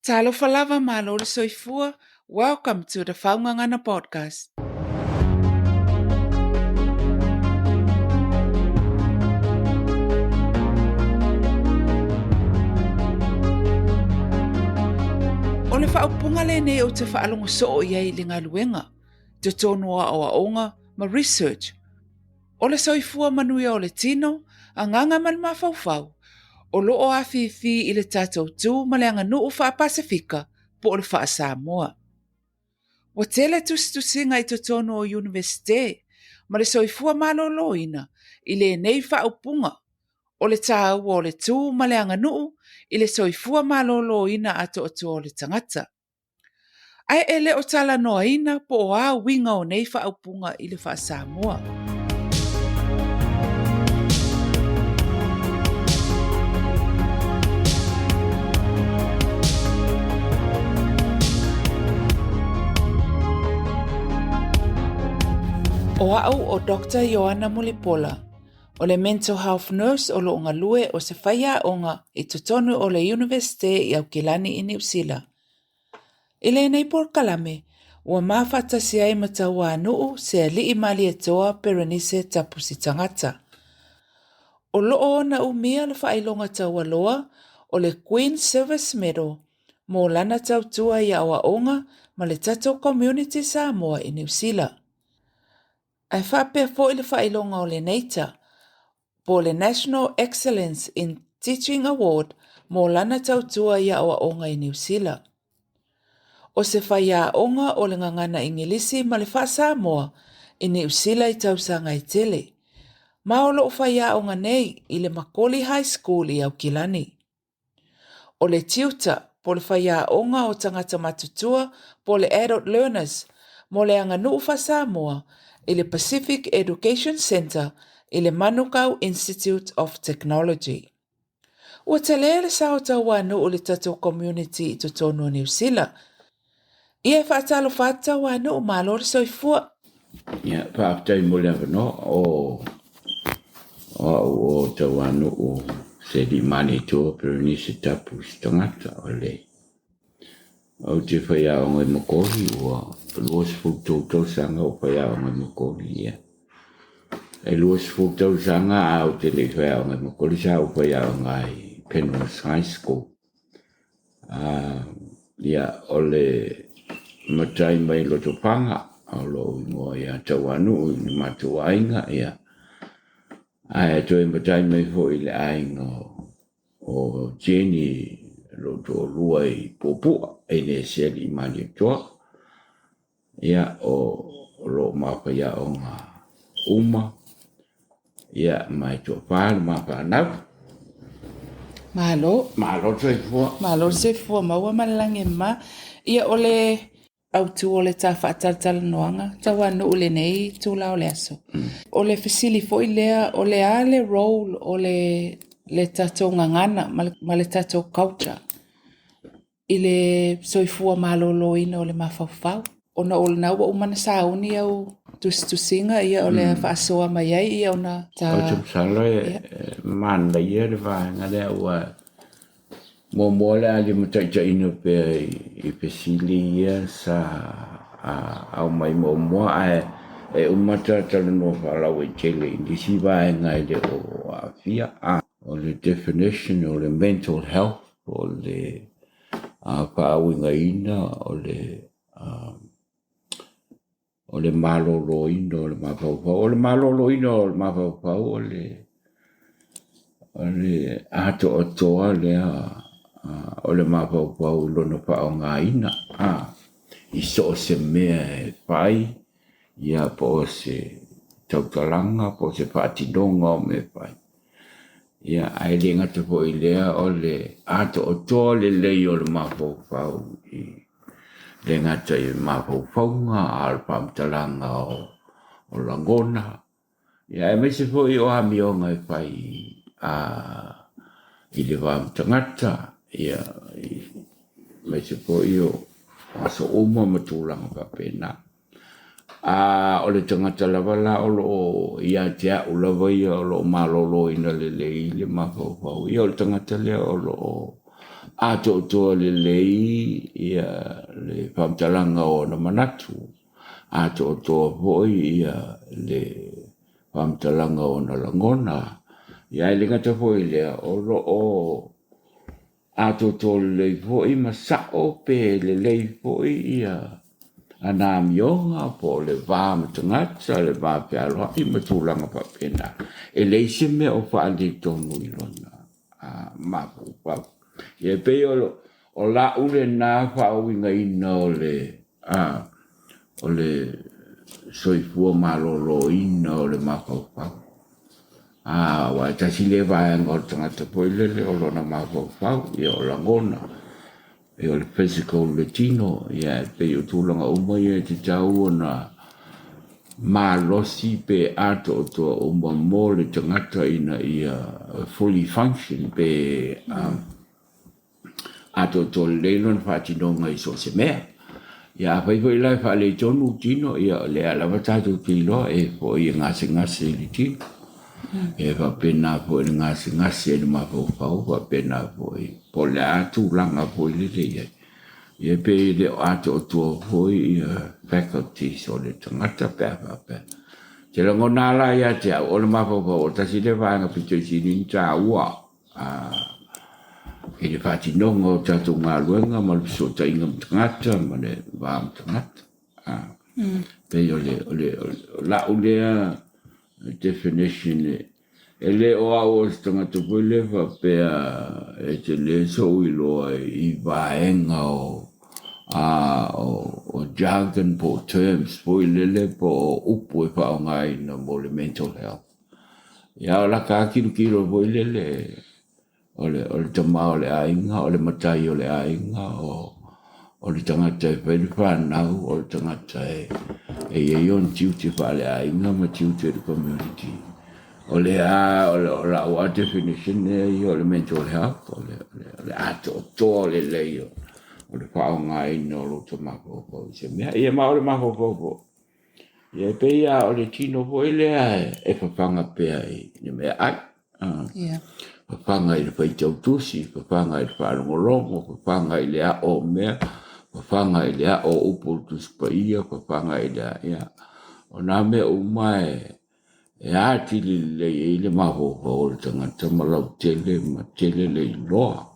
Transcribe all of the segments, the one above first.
Talofa lava malo le soifua, welcome to the Faugagana Podcast. O le faaupuga lenei ou te faalogo soo i ai i le galuega, totonu o aoaoga ma research. O le soifua manuia o le tino, agaga ma le mafaufau, o lo o afifi i le tatou tu ma le aganuu faa-Pasefika po o le faa-Samoa. Ua tele tusitusiga i totonu o Iunivesite ma le soifua maloloina i lenei faaupuga o le taua o le tu ma le aganuu i le soifua maloloina atoatoa o le tagata. Ae e le o talanoaina po o a uiga o nei faaupuga i le faa-Samoa. O au o Doctor Ioana Mulipola, o le Mental Health Nurse o lo o galue o se faiaoga i totonu o le Iunivesite i Aukilani i Niu Sila. I lenei polokalame, ua mafaatasi ai ma Tauānuu se aliʻi Malietoa Perenise Tapusitagata. O lo o ona umia le faailoga taualoa o le Queen's Service Medal mo lana tautua i aoaoga ma le tatou community Samoa i Niu Sila. Ae faapea foi le faailoga o le NATER, po o le National Excellence in Teaching Award mo lana tautua i aoaoga i Niu Sila. O se faiaoga o le gagana Igilisi ma le faa-Samoa i Niu Sila i tausaga e tele, ma o lo o faiaoga nei i le Macaulay High School i Aukilani. O le tutor po o le faiaoga o tagata matutua po o le adult learners mo le aganuu faa-Samoa i le Pacific Education Centre i le Manukau Institute of Technology. Ua tele le sao tauanuu i le tatou community i totonu o Niu Sila. Ia e faatalofa atu Tauanuu, malo le soifua. Ia, faafetai mo le avanoa. O, o au o Tauanuu se alii Malietoa Perenise Tapu se tagata o le ou te faiaoga i Makoli ua 23 tausaga o faiaoga i Makoli ia. E 20 tausaga a ou te le i faiaoga i Makoli sa ou faiaoga i Penrose High School. Ia, o le matai mai Lotofaga o lou igoa ia Tauanuu i le matou aiga, ia, ae toe matai mai foi i le aiga o Jenny lou toalua i Puapua, e le se alii Malietoa. Ia, o lo o ma faiaoga uma, ia, ma e toafa le ma fanau. Malo. Malo le soifua. Malo le soifua maua ma le lagi e mama. Ia, o le autu o le ta faatalatalanoaga Tauanuu i lenei itula o le aso. O le fesili foi lea, o le a le role o le le tatou gagana ma le tatou culture i le soifua maloloina o le mafaufau. Ona o lena ua uma ona sauni au tusitusiga, ia o le faasoa mai ai ia ona ta... Ou te masalo e manaia le vaega lea aua muamua o le a limataitaiina pea i fesili ia sa aumai muamua ae e uma ta talanoa faalauaitele i nisi vaega e le o aafia. O le definition o le mental health po o le faauigaina o le o le maloloina o le mafaufau. O le maloloina o le mafaufau o le o le atoatoa lea o le mafaufau i lona faaaogaina i so o se mea e fai ia po o se tautalaga po o se faatinoga o mea e fai. Ia, ae le gata foi i lea o le atoatoa lelei o le mafaufau i le gata i mafaufauga a o le faamatalaga o lagona, ia aemaise foi o amioga e fai i le va ma tagata, ia, aemaise foi o aso uma ma tulaga faapena. A o le tagata lava la o lo o ia te au lava ia o lo o maloloina lelei le mafaufau, ia o le tagata lea o lo o atoatoa lelei ia le faamatalaga o ona manatu, atoatoa foi ia le faamatalaga o ona lagona. Ia ae le gata foi i lea, o lo o atoatoa lelei foi ma sao pe lelei foi ia ana amioga po o le va ma tagata, le va fealoai ma tulaga faapena. E leai se mea o faaletonu i lona mafaufau. Ia e pei o la'u lena faauigaina o le o le soifua maloloina o le mafaufau. Aua e tasi lea vaega o le tagata foi lele o lona mafaufau, ia o lagona, ia o le physical le tino, ia e pei o tulaga uma ia e tatau ona malosi pe atoatoa uma mo le tagata ina ia fully function pe atoatoa lelei lona faatinoga i so o se mea. Ia afai foi la e faaletonu tino, ia o lea lava tatou te iloa e foi e gasegase i le tino. E faapena foi i le gasegase i le mafaufau, faapena foi po o le a tulaga foi lele i ai. Ia pe le o atoatoa foi ia faculties o le tagata pe a faapea. Te lagona la ia te au, o le mafaufau o tasi lea vaega pito i sili ona taua i le faatinoga o tatou galuega ma le fesootaiga ma tagata ma le va ma tagata. Pei o le, o le, o la'u lea definition e le o au o se tagata foi lea faapea e tele so'u iloa i vaega o o jargon po o terms foi lele po o upu e faaaogaina mo le mental health. Ia o laka lava tilotilo foi lele o le o le tama o le aiga, o le matai o le aiga, o le tagata e fai le fanau, o le tagata e i ai ona tiute faaleaiga ma tiute i le community. O lea o la'u lava definition lea ia o le mental health, o le o le atoatoa o lelei o le faaaogaina o lota mafaufau i se mea. Ia ma o le mafaufau foi, ia e pei lava o le tino foi lea e fafaga pea i le meaai. Fafaga i le faitau tusi, fafaga i le faalogologo, fafaga i le a'o o mea, fafaga i le a'o o upu o le Tusi Paia, fafaga i le a, ia, o nā mea uma e atili lelei ai le mafaufau o le tagata ma lautele ma tele le iloa.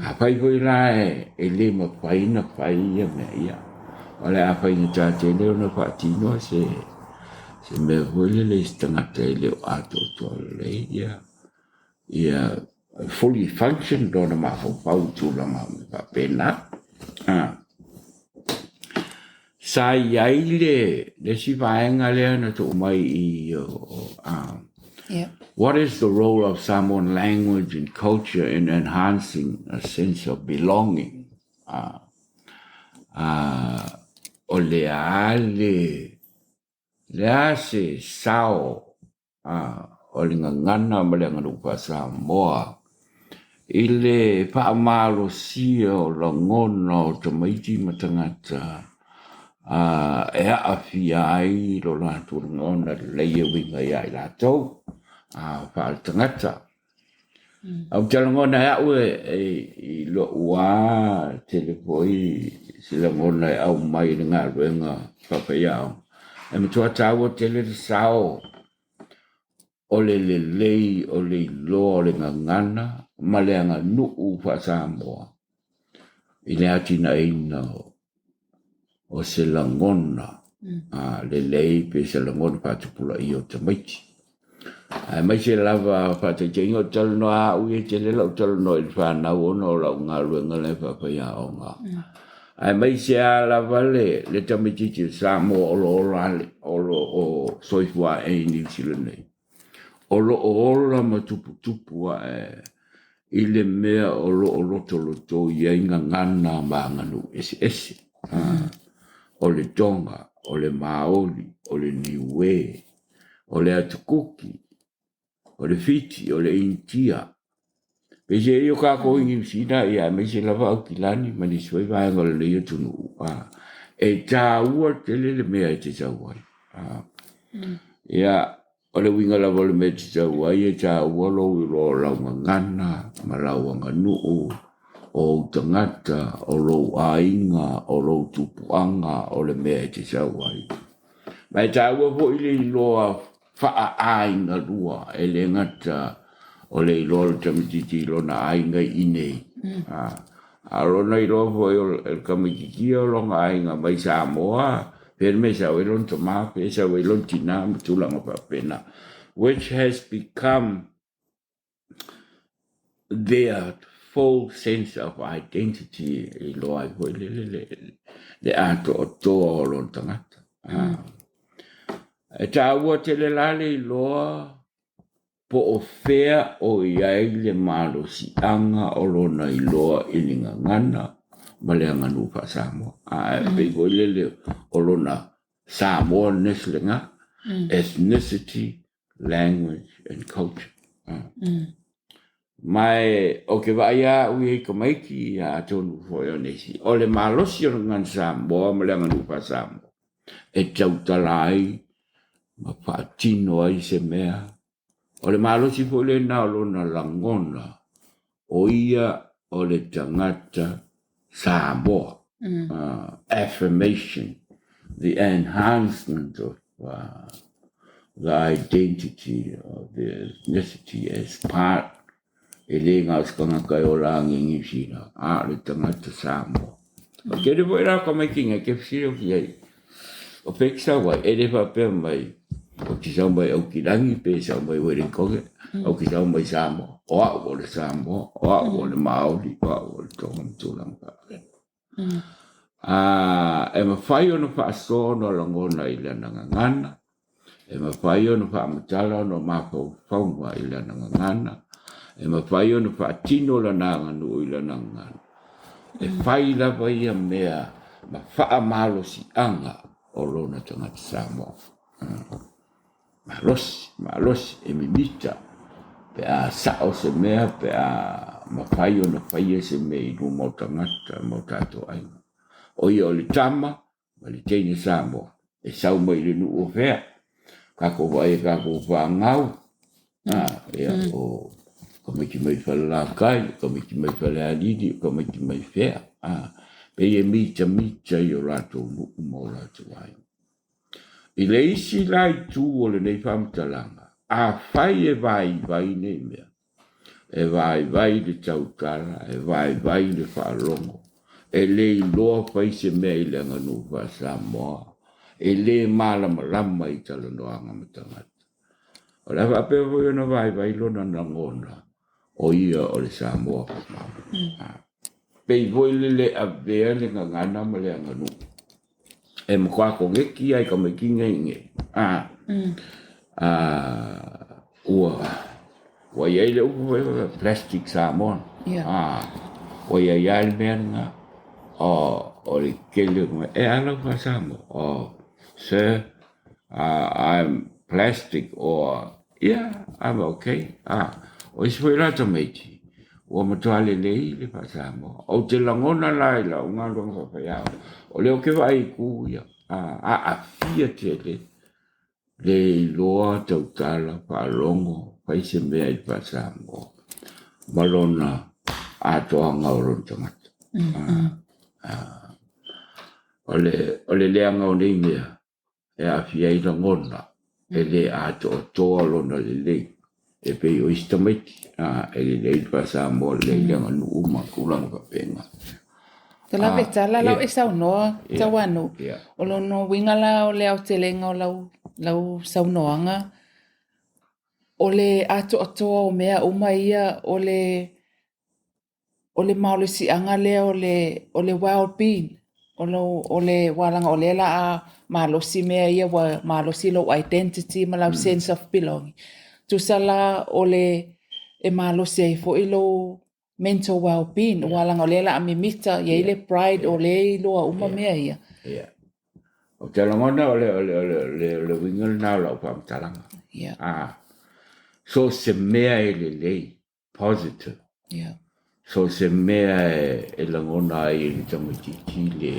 Afai foi la e le mafai ona fai ia mea ia, o le a faigata tele ona faatino se mea foi lele i se tagata e le o atoatoa lelei ia ia fully function lona mafaufau i tulaga faapena. Sa i ai le isi vaega lea na tuu mai i What is the role of Samoan language and culture in enhancing a sense of belonging? O le a le, le a se sao o le gagana ma le aganuu faa-Samoa i le faamalosia o lagona o tamaiti ma tagata e aafia ai lo latou lagona lelei e uiga ia i latou faaletagata. Ou te lagona e au i lo'u lava tele foi se lagona e aumai i le galuega faafaiaoga, e matua taua tele le sao o le lelei o le iloa o le gagana ma le aganuu faa-Samoa i le atinaeina o se lagona lelei pe se lagona faatupulaia o tamaiti. Aemaise lava faataitaiga ou te talanoa au ia e tele lau talanoa i le fanau ona o lau galuega lea faafaiaoga. Aemaise lava lava le tamaitiiti o Samoa o lo o ola o lo o soifua ae i Niu Sila nei. O lo o ola ma tuputupu ae i le mea o lo o lotolotoi ai gagana ma aganuu eseese. O le Tonga, o le Maori, o le Niue, o le Atu Kuki, o le Fiti, o le Initia. Peiseai o kākou i Niu Sila, ia aemaise lava Aukilani ma nisi foi vaega o lenei atunuu, e taua tele le mea e te sau ai. Ia, o le uiga lava o le mea e te sau ai, e taua lou iloa o lau gagana ma lau aganuu. O ou tagata, o lou aiga, o lou tupuaga, o le mea e te sau ai. Ma e taua foi le iloa faaaiga lua, e le gata o le iloa o le tamaitiiti i lona aiga i inei, a o lona iloa foi o le tamaitiiti ia o lona aiga mai Samoa, pea le mea e sau ai lona tama, pea e sau ai lona tina ma tulaga faapena, which has become their full sense of identity e iloa ai foi le, le, le, le atoatoa o lona tagata. Mm. E taua tele la le iloa po o fea o i ai le malosiaga o lona iloa i le gagana ma le aganuu faa-Samoa. A e pei foi lele o lona Samoa-ness lena, ethnicity, language and culture. Ma e, o ke vaai a au i tamaiti ia atonu foi o nisi, o le malosi o le gagana Samoa ma le aganuu faa-Samoa e tautala ai ma faatino ai se mea. O le malosi foi lena o lona lagona, o ia o le tagata Samoa. Affirmation, the enhancement of the identity of the ethnicity as part e le na o se tagata e ola ane i Niu Sila, a o le tagata Samoa. O tele foi la o tamaiti nei ke fesili atu i ai, o fea e te sau ai? E le faapea mai, ou te sau mai Aukilani pe sau mai Wellingtone, ou te sau mai Samoa. O au o le Samoa, o au o le Māori, o au o le Tonga ma tulaga faapena. A, e mafai ona faasoa ona lagona i lana gagana, e mafai ona faamatala ona mafaufauga i lana gagana, e mafai ona faatino lana aganuu i lana gagana. E fai lava ia mea ma faamalosiaga o lona tagata Samoa. Malosi, malosi, e mimita pe a sao se mea, pe a mafai ona faia se mea i luma o tagata ma o tatou aiga. O ia o le tama ma le teine Samoa e sau mai i le nuu o fea, tatou vaai i tatou fanau, ia, o tamaiti mai Falelatai, o tamaiti mai Falealili, o tamaiti mai fea, pei e mitamita i o latou nuu ma o latou aiga. I le isi la itu o lenei faamatalaga, afai e vaivai nei mea, e vaivai le tautala, e vaivai le faalogo, e le iloa fai se mea i le aganuu faa-Samoa, e le malamalama i talanoaga ma tagata. O le a faapea foi ona vaivai lona lagona o ia o le Samoa faamaoni. Pei foi le le avea le gagana ma le aganuu e matua koneki ai tamaiti nei nei. A, a, ua, ua i ai le upu foi faapea plastic Samoa. A, ua i ai lava le mea lena, o, o le tele o e a lau faa-Samoa? Oh, sir, I'm plastic or yeah, I'm okay. A, o isi foi la tamaiti, ua matua lelei le faa-Samoa. Ou te lagona la i lau galuega faafaiaoga, o lea ou te vaai i itu ia, a, aafia tele le iloa tautala, faalogo, fai se mea i le faa-Samoa ma lona atoaga o lona tagata. A, o le, o le leaga o nei mea, e aafia ai lagona, e le atoatoa lona lelei, e pei o isi tamaiti, a, e lelei le faa-Samoa, lelei le aganuu ma tulaga faapena. Te lave tala lau e saunoa Tauanu, o lona uiga la o le aotelega o lau, lau saunoaga, o le atoatoa o mea uma ia, o le o le malosiaga lea o le o le well being o lou o le aua leaga o lea o le a malosi mea ia ua malosi lou identity ma lau sense of belonging. Tusa la o le e malosi ai foi lou mental well being aua leaga o lea o le a mimita, e i ai le pride o lea e iloa uma mea ia. Ia. Ou te lagona o le, o le, o le, o le, o le uiga lena o lau faamatalaga. Ia. So se mea e lelei positive. Yeah. So se mea e, e lagona ai e le tamaitiiti le,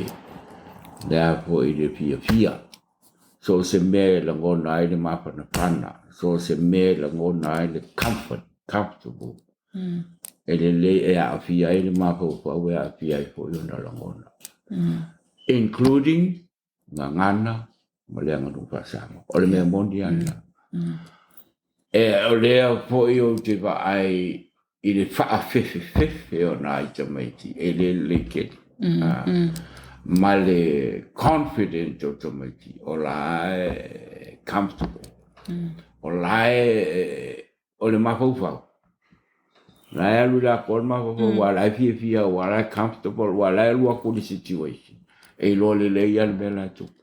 le a foi le fiafia. So se mea e lagona ai le mafanafana. So se mea e lagona ai le comfort, comfortable. E lelei e aafia ai le mafaufau e aafia ai foi ona lagona. Including gagana ma le aganuu faa-Samoa. O le mea moni lava lena. E, o lea foi ou te vaai i le faafefefefe o nai tamaiti e le lelei tele. Ma le confident o tamaiti o la e comfortable. O la e o le mafaufau. La e alu i le atoa le mafaufau aua la e fiafia aua la e comfortable aua la e alu atu i le situation e iloa lelei lava le mea la e tupu.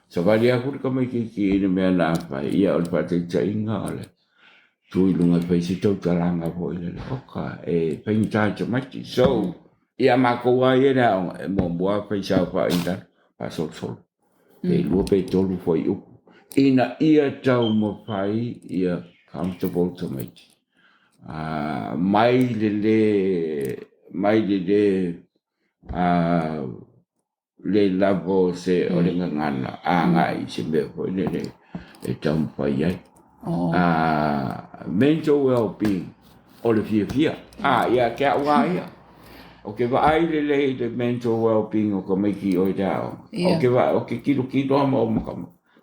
Savali atu le tamaitiiti i le mea na fai, ia o le faataitaiga o le tu i luga e fai se tautalaga foi lele, oka, e faigata i tamaiti. So, ia matou lava ia i le aoga, e muamua fai saofai i lalo, faasolosolo. Pe 2 pe 3 fuaiupu ina ia taumafai ia comfortable tamaiti. Mai le le mai le le le lava o se o le gagana agai i se mea foi lele e taumafai ai. Mental well-being o le fiafia. Ia te au lava ia. Ou te vaai lelei i le mental well-being o tamaiti i o i le aoga. Ou te vaai, ou te tilotilo lava ma ou maka,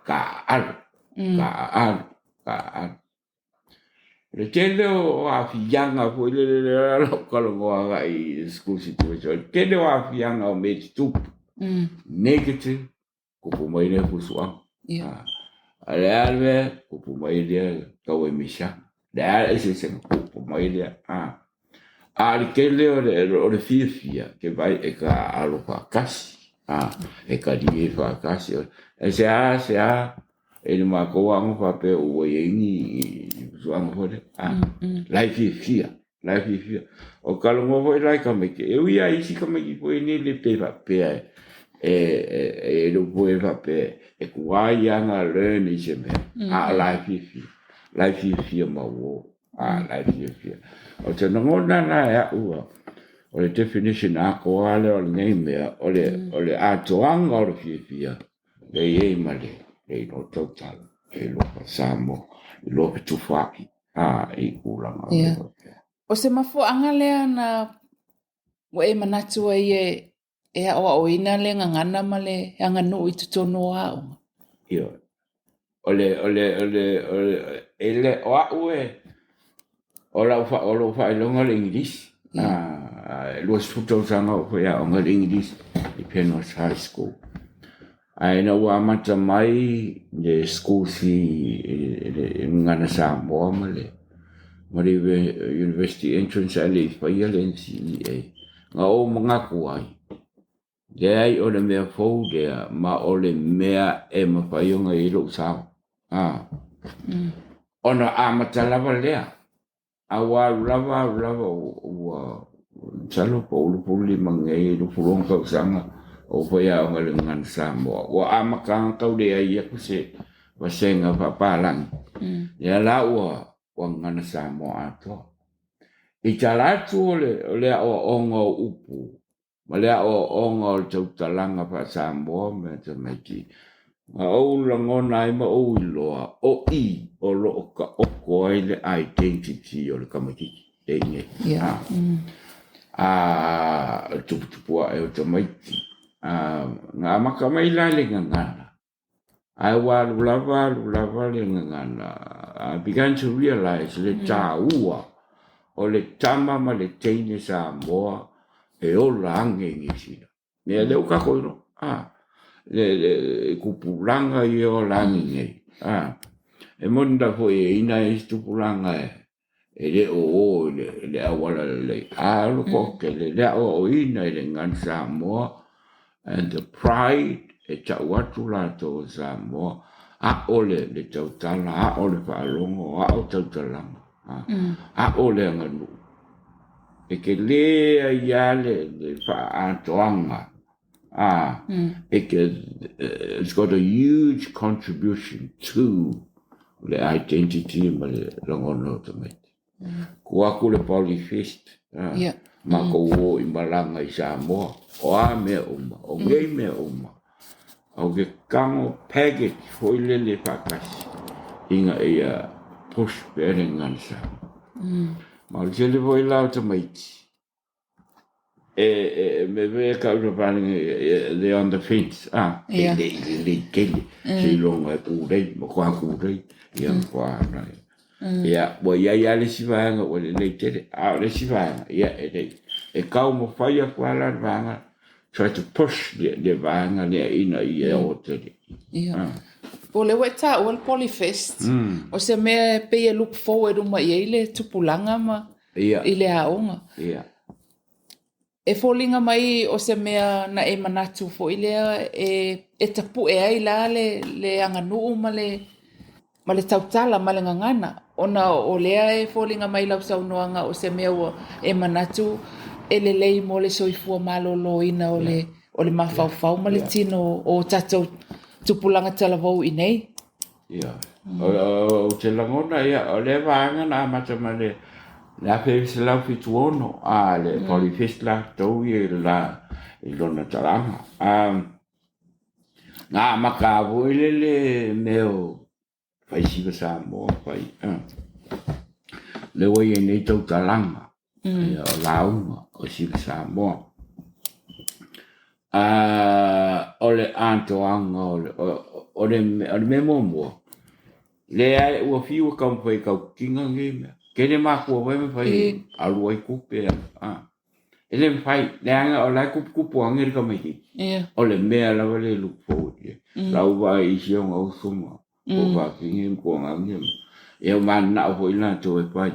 taaalo, taaalo, taaalo. O le tele o aafiaga foi lele lea la ou talanoa agai i school situation, o le tele o aafiaga o mea e tutupu, negative, tupu mai lea fusuaga. A o le a le mea, tupu mai lea tauemesaga. Le a le eseesega, tupu mai lea. A o le tele o le fiafia, ke vaai e taaalo faatasi, e talie faatasi. E se a se a i le matou aoga faapea ua i ai ni fusuaga foi lea. La e fiafia, la e fiafia. O talanoa foi la i tamaiti, e ui lava i isi tamaiti foi nei le pe faapea e le upu foi faapea e tuai lava ona learn i se mea, a o la e fiafia, la e fiafia ma uo, la e fiafia. O te lagona la e au o le definition atoa lea o lenei mea, o le atoaga o le fiafia, lea e i ai ma le iloa tautala, le iloa faa-Samoa, le iloa fetufaai i tulaga mea faapea. O se mafuaaga lea na ua e manatu ai e aoaoina le gagana ma le aganuu i totonu o aoga? Ioe. O le, o le, o le, o le, e le, o au e, o lau fa, o lou faailoga o le Igilisi. E 20 tausaga o ou faiaoga i le Igilisi i Penrose High School. Ae ina ua amata mai le school i le Gagana Samoa ma le ma le University Entrance ae le i faia le NCEA, na ou manatu ai, leai o le mea fou lea ma o le mea e mafai ona i ai lou sao. Ona amata lava lea, a ua alu lava alu lava ua masalo po o 25 nei, 26 tausaga o faiaoga i le Gagana Samoa. Ua amata ona tau leai atu se vasega faapalagi. Lea la ua Gagana Samoa atoa. I tala atu o le aoaoga o upu ma le aoaoga o le tautalaga faa-Samoa ma tamaiti, na ou lagona ai ma ou iloa o i o lo o taoto ai le identity o le tamaitiiti e i nei. O le tuputupu ae o tamaiti. Na amata mai la le gagana, ae ua alu lava alu lava le gagana. I began to realize le taua o le tama ma le teine Samoa e ola age i Niu Sila. Mea lea ua tatou iloa, le tupulaga ia o ola age nei. E moni la foi e i ai nai isi tupulaga e le o o i le auala lelei, a o le toatele le aoaoina i le Gagana Samoa and the pride e tau atu latou o Samoa, ao le tautala, ao le faalogo, ao tautalaga, ao le aganuu. E tele ai lava le faaatoaga, it's got a huge contribution to le identity ma le lagona o tamaiti. Tuu atu le Polyfest, matou o i malaga i Samoa, o a mea uma, o nei mea uma, o ke tago package foi lele faatasi ina ia push pea le Gagana Samoa. Ma o le tele foi la o tamaiti, e, e, me ve e kau na pālenga, they on the fence, ah, e le i lelei tele, seiloga e kūlei, ma kua kūlei, ia ma kua ana. Ia, ua i ai lava le isi vaega ua lelei tele, a o le isi vaega, ia, e le i. E taumafai atu lava la le vaega, try to push le, le vaega lea ina ia oo tele. Ia. O lea ua e taua le Polyfest, o se mea e pei e look forward uma i ai le tupulaga ma i le aoga. Ia. E foliga mai o se mea na e manatu foi lea e tapue ai la le aganuu ma le ma le tautala ma le gagana, ona o lea e foliga mai lau saunoaga o se mea ua e manatu e lelei mo le soifua maloloina o le o le mafaufau ma le tino o tatou tupulaga talavou i nei. Ia. Ou te lagona, ia, o lea vaega na amata mai le 1976, a, le Polyfest latou ia i le la, i lona talaga. Na amata foi lele mea o fai siva Samoa, fai, lea ua i ai nei tautalaga, ia, o lauga o siva Samoa. O le atoaga o le, o le mea muamua, lea ua fiu e taumafai e tautiga nei mea. Tele makua foi ma fai alu ai tupe, E le mafai, leaga o la e tuputupu ane le tamaitiiti. O le mea lava lea e look forward i ai. Lau vaai i isi ona uso ma tuafafine ma tuagane ma, ia ua mananao foi latou e fai.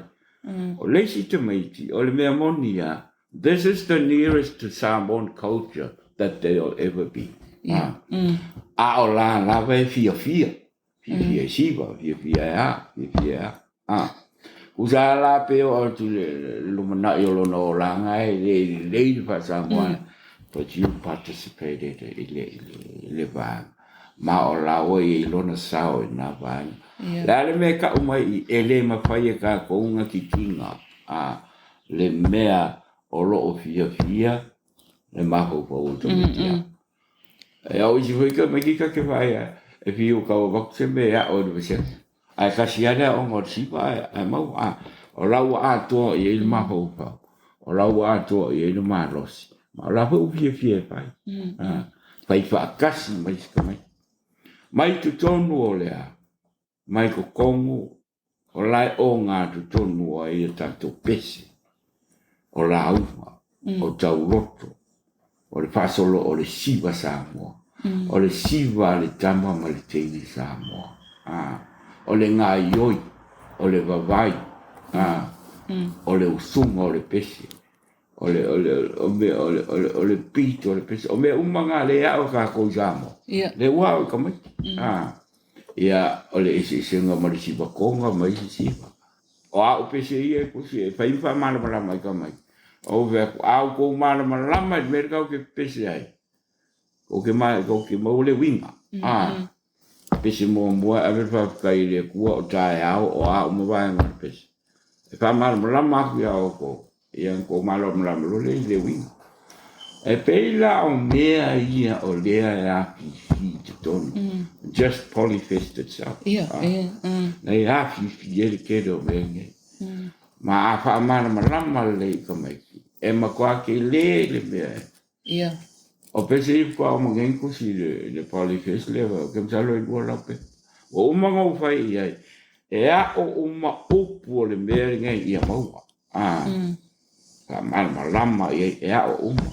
O le isi tamaiti, o le mea moni lava, this is the nearest to Samoan culture that they will ever be. A o la lava e fiafia. Fiafia e siva, fiafia e a, fiafia e a. A. Tusa lava la pe oo atu i le lumanai o lona olaga e le lelei le faa-Samoa, but you participated i le, i le vaega. Ma o la ua i ai lona sao i lena vaega. O le a le mea e tau mai i i, e le mafai e tatou ona titina a, le mea o lo o fiafia le mafaufau o tamaiti a. E o isi foi tamaiti ta te vaai a, e fiu e tau avatu se mea e a'o i le vasega. Ae tasi lava le aoga o le siva ae maua. A, o la ua atoa i ai le mafaufau, o la ua atoa i ai le malosi, ma o la foi ua fiafia e fai. A, fai faatasi ma isi tamaiti. Mai totonu o le a? Mai totonu o la e ogatotonu ai a tatou pese, o lauga, o tauloto, o le faasolo o le siva Samoa, o le siva a le tama ma le teine Samoa, a, o le gaioi, o le vavai, a, o le usuga o le pese, o le, o le, o mea, o le, o le, o le beat o le pese, o mea uma na lea e a'o e kākou i Samoa, lea ua a'o i tamaiti, a, ia, o le eseesega ma le siva Tonga ma isi siva. O a'u pese ia e tusi e fai ma faamalamalama i tamaiti. Ou fai atu, a outou malamalama i le mea lea ou te pese ai, tou te ma, tou te maua le uiga, a, pese muamua e ave le faafetai i le Atua o taeao o a uma vaega o le pese. E faamalamalama atu iā outou, ia ona tou malamalama loa lea i le uiga. E pei la o mea ia o lea e afifi i totonu, just Polyfest itself. Na e afifi ai le tele o mea nei. Ma a faamalamalama lelei i tamaiti, e matua tele le mea e. O pese ia faatoa uma nei ona tusi i le Polyfest lea, ou te masalo e 200 pepa. Ua uma ona ou fai i ai, e aʻo uma upu o le mea lenei ia maua. A, faamalamalama i ai, e aʻo uma.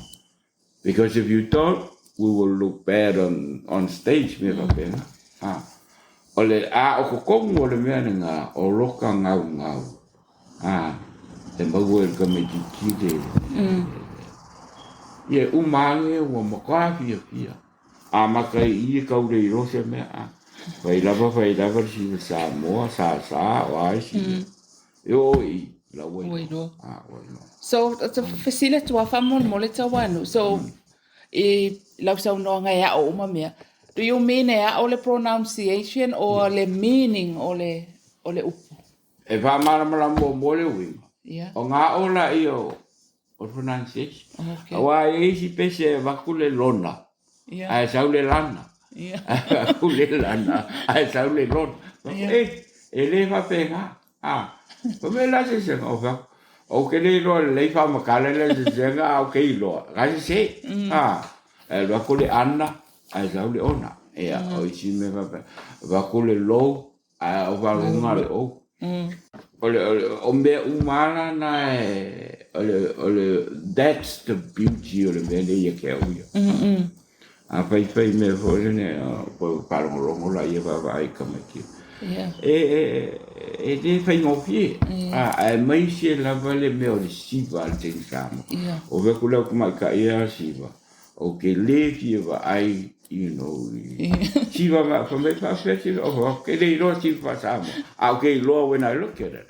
Because if you don't, we will look bad on stage, mea faapena. A, o le a o totonu o le mea lena, o loka gaugau. A, e maua e le tamaitiiti le, ia e uma ane ua matua fiafia. Amata i i e tau le iloa se mea, a, fai lava fai lava le siva Samoa, sa sa, o a isi mea. E oo i i, la ua iloa. A, ua iloa. So, fesili atu lava faamolemole Tauanu. So, i lau saunoaga e aʻo uma mea, do you mean e aʻo le pronunciation or le meaning o le, o le upu? E faamalamalama muamua le uiga, ona aʻo lea o le pronunciation. Aua e i ai isi pese e avatu le lona, ae sau le lana. Ae avatu le lana, ae sau le lona. E, e le faapena. A, fai mai la se se o fai atu. Ou te le iloa lelei faamatala le sesega a ou te iloa, la e sese. A, e alu atu le ana, ae sau le ona. Ia, o isi mea faapena. Avatu le lou, ae ou faalogo le ou. O le, o le, o mea uma lava la na e, o le, o le, that's the beauty o le mea lea ia te au ia. A faifai mea foi lele, po faalogologo laia vaavaai i tamaiti. E, e, e le faigofie. A, aemaise lava le mea o le siva a le teine Samoa. O fai atu le au tamaitai ia siva, ou te le fia vaai, you know, i siva ma, fai mai faapefea siva, ou te le iloa siva faa-Samoa, a ou te iloa when I look at it.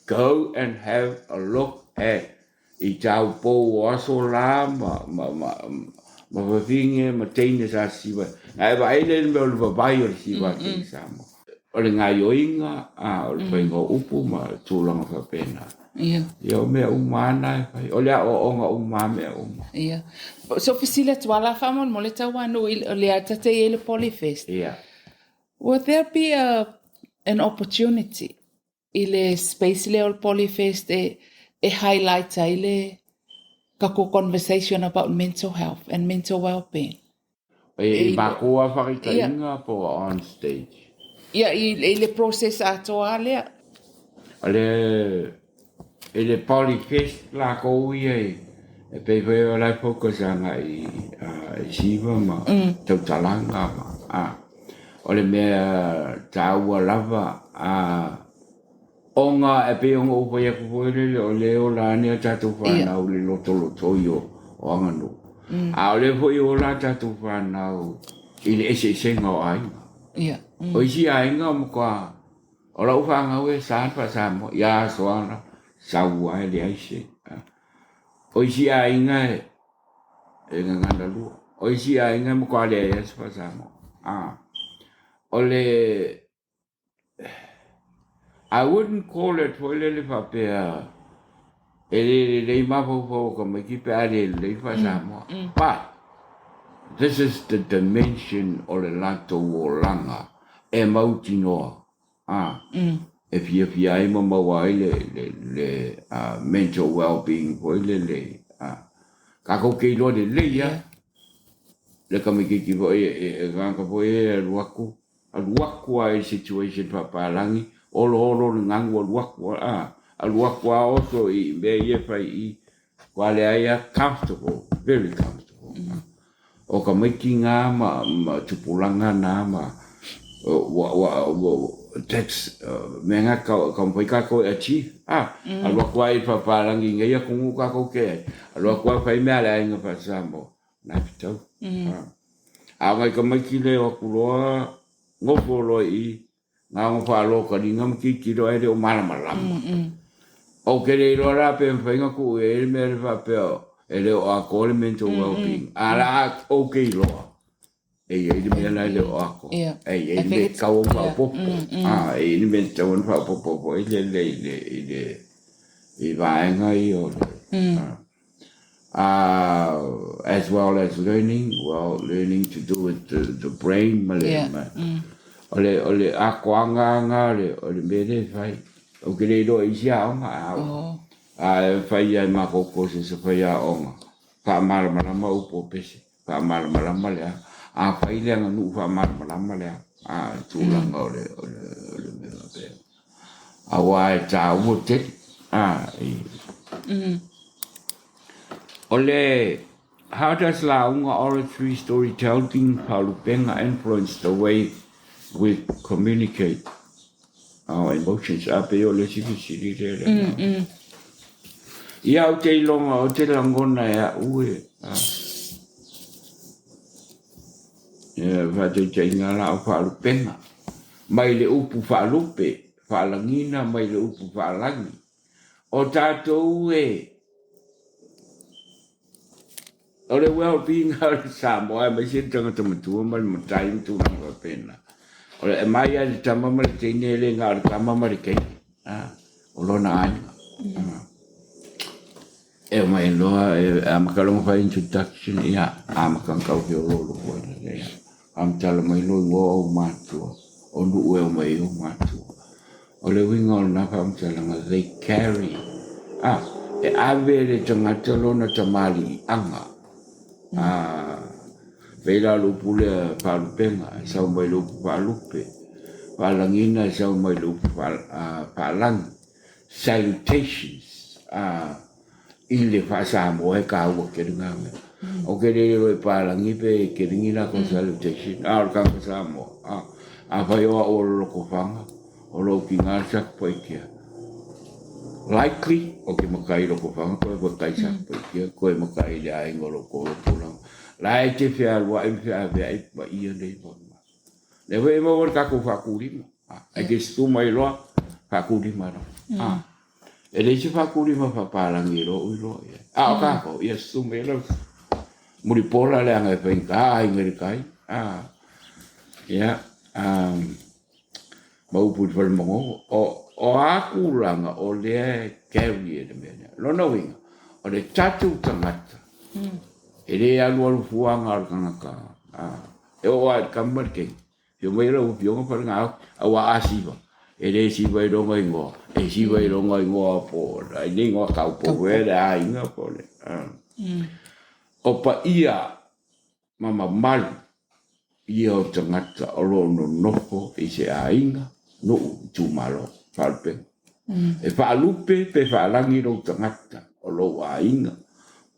Go and have a look at I tāu pou o aso la ma, ma, ma, ma vavine ma teine sa siva. Na e vaai le mea o le vavai o le siva a teine Samoa. O le gaioiga, a, o le faiga o upu ma tulaga faapena. Ia. Ia o mea uma ana e fai. O le aoaoga uma a mea uma. Ia. So fesili atu lava la faamolemole Tauanu i le a tate i ai le Polyfest. Ia. Would there be a, an opportunity i le space lea o le Polyfest e, e highlight ai le tatou conversation about mental health and mental well-being. E, i mākou a whakaitaiga po on stage. Ia, i, i le process atoa lea. O le, i le Polyfest lākou ia i, e pei foi o la e focus agai i, uh, i siva ma mm. tautalaga ma, ah. O le mea taua lava, a, ona e pei ona ou fai atu foi lele, o lea e ola ane a tatou fanau i le lotolotoi o, o aganuu. A o lea foi e ola a tatou fanau i le eseesega o aiga. O isi aiga o matua, o lau fanau e sa le faa-Samoa, ia aso lava, sau lava e leai se. O isi aiga e, e gagana lua. O isi aiga e matua leai lava se faa-Samoa. A, o le, I wouldn't call it foi lele faapea e le lelei mafaufau o tamaiti pe a le lelei le faa-Samoa. But, this is the dimension o le latou olaga e mautinoa a, e fiafia ai ma maua ai le, le, le mental well-being foi lele, a. Kākou ke iloa lelei lava le tamaitiiti foi e tagata foi e alu atu, alu atu lava i situation faapalagi, oloholo le galu alu atu lava, a, alu atu lava oso i mea ia e fai i i, matua leai lava, comfortable, very comfortable. O tamaiti na ma, ma tupulaga na ma, ua, ua, ua, that's, mea na ka, taumafai tatou e achieve, a, alu atu lava i faapalagi i nei atunuu tatou te ai, alu atu lava fai mea a le aiga faa-Samoa, na e fetau. A o nai tamaiti le o atu loa, nofo loa i i, Na ona faalokaliga ma tilotilo ae le o malamalama. Ou te le iloa la pe mafai ona tuu i ai le mea lea faapea e le o atoa le mental well-being. A la ou te iloa e i ai le mea la e le o atoa. E i ai le mea e tatau ona faaopoopo. E i ai le mea e tatau ona faaopoopo foi lele i le i le i vaega ia o le as well as learning, well, learning to do with the, the brain ma le, ma, o le, o le akoaga nga o le, o le mea lea e fai. Ou te le iloa i isi aoga, a, oh. a e fai ai makou courses e fai aoga, faamalamalama upu o pese, faamalamalama le a, a fai le aganuu faamalamalama le a, a tulaga o le, o le, o le mea faapea. Aua e taua tele. A, i. O le How does lauga oratory storytelling faalupega influence the way we communicate our emotions? A pei o le isi fesili lea le agaga. Ia ou te iloga ou te lagona e au e a ia faataitaiga la o faalupega mai le upu faalupe, faalagiina mai le upu faalagi. O tatou e, o le well-being o le Samoa, aemaise le tagata matua ma le matai ma tulaga faapena. O le aumai lava i le tama ma le teine, e le na o le tama ma le teine, o lona aiga. E omai loa, e amata loa ona fai introduction, ia, amata ona tau feoloolo foi lele, ia. Faamatala mai loa igoa o ou matua, o nuu e omai ai ou matua. O le uiga o lena faamatalaga, they carry A, e ave e le tagata lona tamaliiaga. A, pei la o le upu lea faalupega, e sau mai le upu faalupe, faalagiga e sau mai le upu faalagi, salutations, a, i le faa-Samoa e taua tele na mea. Ou te le iloa i palagi pe tele ni latou salutation, a o le tagata Samoa, a, afai o au o le Lotofaga, o lou tina le Satupaitea. Likely, ou te matai i Lotofaga, toe matai i Satupaitea, toe matai i le aiga o lou tolu. La e te fealuai ma feaveai paia nei ma. Lea foi e maua le tatou faatulima. Ae te susu mai loa, faatulima loa. Ah. E leai se faatulima faapalagi i lou iloa i ai. A o tatou, ia susu mai lau mulipola leaga e faigata aiga i le tai. Ah. Ia, um, ma upu i le fale manono. O, o a tulaga o lea e carry e le mea lea. Lona uiga, o le tatou tagata, e le alualu fuaga o le tagata, ah, e oo lava i le tama ma le teine. Afio mai lau afioga Falegaoki, aua a siva, e le siva i lona igoa, e siva i lona igoa po o le igoa taupou ea le aiga po o le... O paia ma mamalu ia o tagata o lo o nonofo i se aiga, nuu, itumalo, faalupega. E faalupe pe faalagi lou tagata, o lou aiga,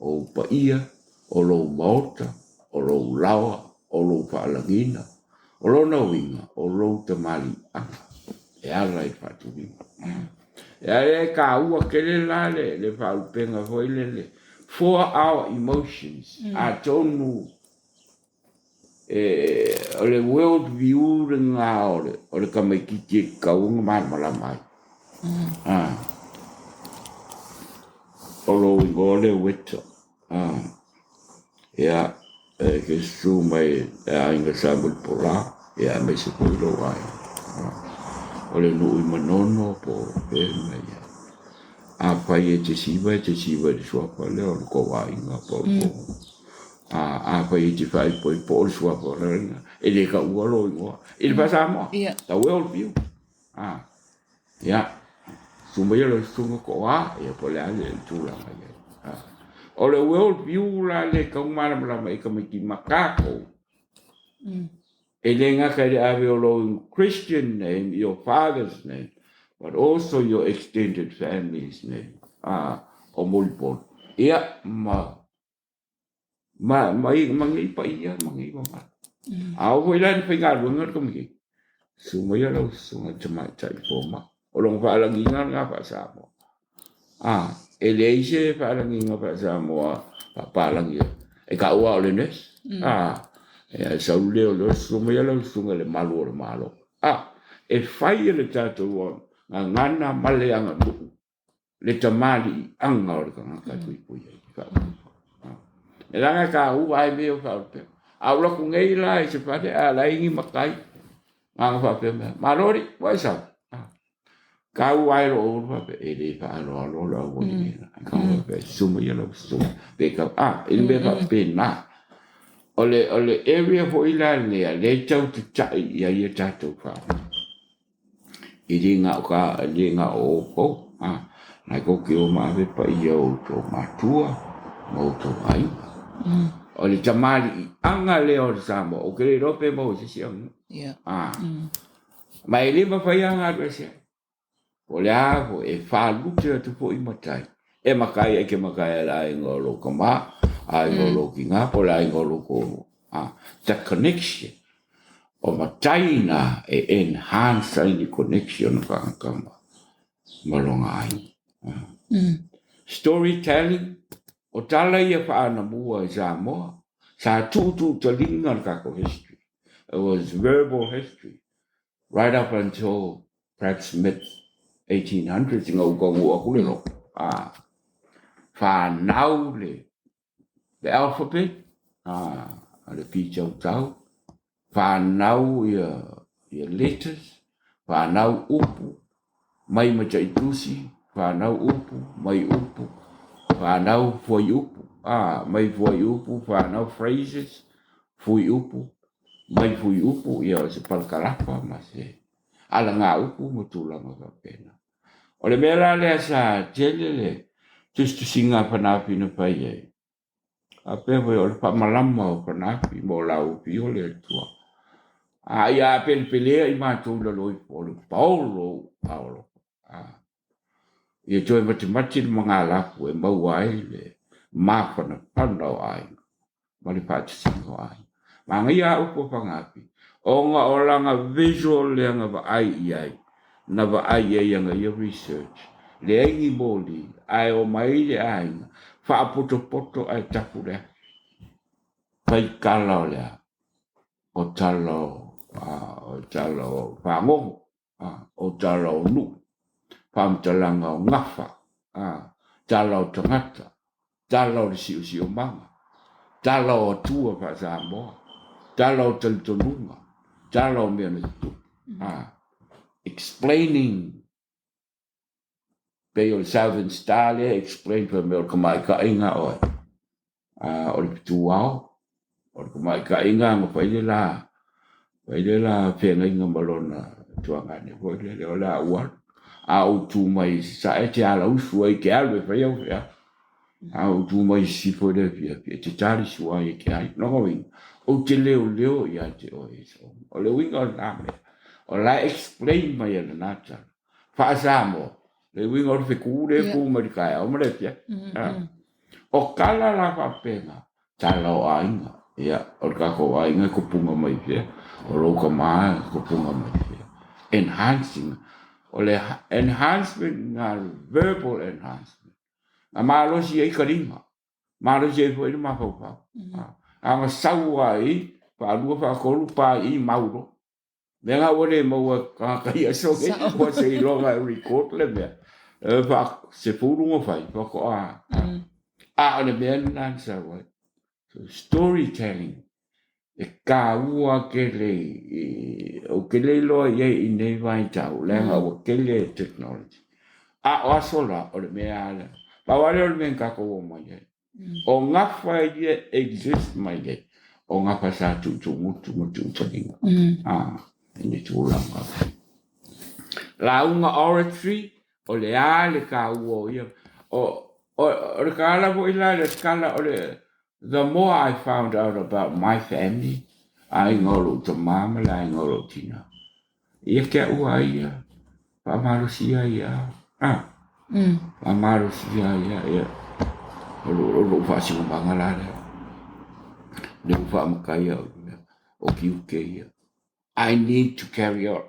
o ou paia, o lou maota, o lou laoa, o lou faalagiga, o lona uiga, o lou tamaliiaga e ala i le faatulima. E ala e taua tele la le, le faalupega foi lele, for our emotions, atonu e, o le world view lena o le, o le tamaitiiti e tatau ona malamalama ai. Ah. O lou igoa lea Weta. Ah. Ia, e ke susu mai e aiga Sa Mulipola, ia aemaise foi lou aiga. O le nuu i Manono po o fea le mea i ai. Afai e te siva, e te siva i le suafa lea o le tou aiga po o le tou... A, afai e te faaipoipo o le suafa o le aiga, e le taua lou igoa. I le faa-Samoa, tau e o le fiu. A, ia, susu mai lau susuga toa, ia po o le a le tulaga i ai. A, o le world view la lea e tatau ona malamalama ai tamaiti ma tatou, e le gata i le ave o lou Christian name, your father's name, but also your extended family's name, a, o Mulipola. Ia, ma Ma, ma, ma nei paia, ma nei mamalu. Mm. A oo foi la i le faigaluega le tamaitiiti, susu mai lau susuga i le tamaitai fomai. O lona faalagiga lena faa-Samoa. A, e leai se faalagiga faa-Samoa faapalagi e taua o le nurse. Mm. A, e sau lea o le susu mai lau susuga i le malu o le Malo. A, e fai e le tatou gagana ma le aganuu le tamaliiaga o le tagata e puipui ai. E leaga e taua ai mea o faalupega. A ou alu atu nei la i se fale a leai ni matai, na ona faapea mai, Malo alii, ua e sau. Tau ai lou ulu faapea, e le faaaloalo le aualii lena. Tau faapea, susu mai lau susuga. Pe tau, a, i le mea faapena. O le, o le area foi la lea, lea e tau tatai i ai a tatou fanau. E le na o ka, e le na o outou, a, na tou te o ma ave paia o outou matua ma outou aiga. O le tamaliiaga lea o le Samoa, ou te le iloa pe maua i se isi aganuu. A, ma e le mafai lava ona alu ese ai. Po o le a foi, e falute atu foi matai. E matai ai ke matai a le aiga o lou tama, aiga o lou tina, po o le aiga o lou toalua. A, the connection o matai na e enhance ai le connection o tagata ma, ma lona aiga. Storytelling, o tala ia faaanamua i Samoa, sa tuutuutaliga le tatou history. It was verbal history right up until perhaps mid 1800s ina ua taunuu atu le loto. A, fanau le, le alphabet, a, le pitautau, fanau ia, ia letters, fanau upu, mai mataitusi, fanau upu, mai upu, fanau fuaiupu, a, mai fuaiupu, fanau phrases, fuiupu, mai fuiupu, ia o se palakalafa ma se alagaupu ma tulaga faapena. O le mea la lea sa tele le tusitusiga a Fanafi na fai ai, faapea foi o le faamalama o Fanafi mo Laufi o le Atua. A ia apelepelea i matou i lalo ifo o le paolo o ou aao alofa. Ia toe matimati le magalafu e maua ai le mafanafana o aiga ma le faatasiga o aiga. Manaia lava upu a Fagafi, ona o lana visual lea na vaai i ai, na vaai i ai i ana ia research, leai ni moli, ae omai le aiga, faapotopoto ae tapu le afi. Fai tala o le a? O tala o, o tala o fagogo, o tala o nuu, faamatalaga o gafa, tala o tagata, tala o le siosiomaga, tala o atua faa-Samoa, tala o talitonuga, tala o mea na tutupu. Explaining pei o le Southern Star lea e explain fai mai o le tamaitaiga o ai? O le fetuao, o le tamaitaiga na fai le la, fai le la feagaiga ma lona tuagane foi lele o le a ou alu. A ou tu mai i sasae e te alausu ai e te alu e fai au feau. A ou tu mai i sisifo i le afiafi e te talisua ai e te ai. Lona uiga, ou te leoleo ia te oe. O le uiga o lena mea, o la e explain mai e lena tala. Faa-Samoa, le uiga o le fetu lea e tu mai le taeao ma le afiafi. O tala la faapena, tala o aiga. Ia, o le tatou aiga e tupuga mai fea, o lou tama e tupuga mai fea. Enhancing, o le enhancement na verbal enhancement. Na malosi ai taliga, malosi ai foi le mafaufau. A na sau ai, faalua, faatolu, pa i, mau loa. Mea na ua le maua e tagata i aso nei, ua seiloga e record le mea. E faasefulu ona fai, faatoa. A o le mea lena na sau ai. So storytelling e taua tele i, ou te le iloa i ai i nei vaitau, leaga ua tele technology. A o aso la, o le mea lava lea. Pau lava lea o le mea na tatou omai ai. O gafa ia e exist mai nei, o gafa sa tuutuugutu ma tuutaliga. I le tulaga. Lauga oratory, o le a le taua o ia. O, o, o le tala foi la, le tala o le, the more I found out about my family, aiga o lou tama ma le aiga o lou tina, Ia te au a ia, faamalosia ai ia, a, faamalosia ai ia, ia, o lou faasinomaga la lea, lea ua faamatai au i mea, o tiute ia. I need to carry on.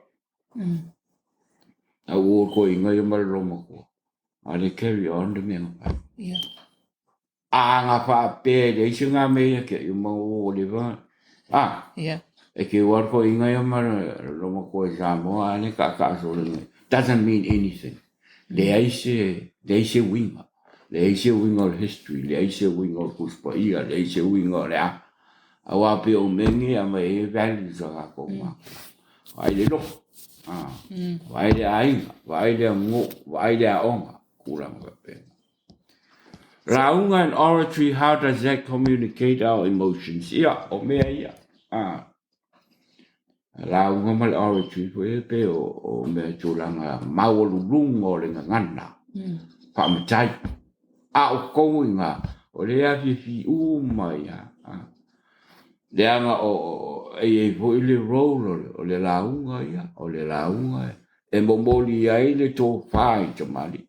A ua toeaina ia ma le loomatua, a le carry on le mea na fai. A na faapea e leai se ga mea ia te au, ma ua leva, a, e keu lava le toeaina ia ma le matua i Samoa, a lea e taataa solo mai, doesn't mean anything. Leai se, leai se uiga, leai se uiga o le history, leai se uiga o le Tusi Paia, leai se uiga o le a. Aua pei o mea nei e aumai ai values a tatou matua. Vaai le lotu, vaai le aiga, vaai le aganuu, vaai le aoga, tulaga faapena. Lauga and oratory, how does that communicate our emotions? Ia, o mea ia. Ah. Lauga ma le oratory foi e pei o, o mea tulaga maualuluga o le gagana. Faamatai. A o totonu i ina, o lea e afiafi uma ia. Ah. Leaga o, o, e i ai foi le role o le, o le lauga ia, o le lauga e momoli ai le tofa i tamalii.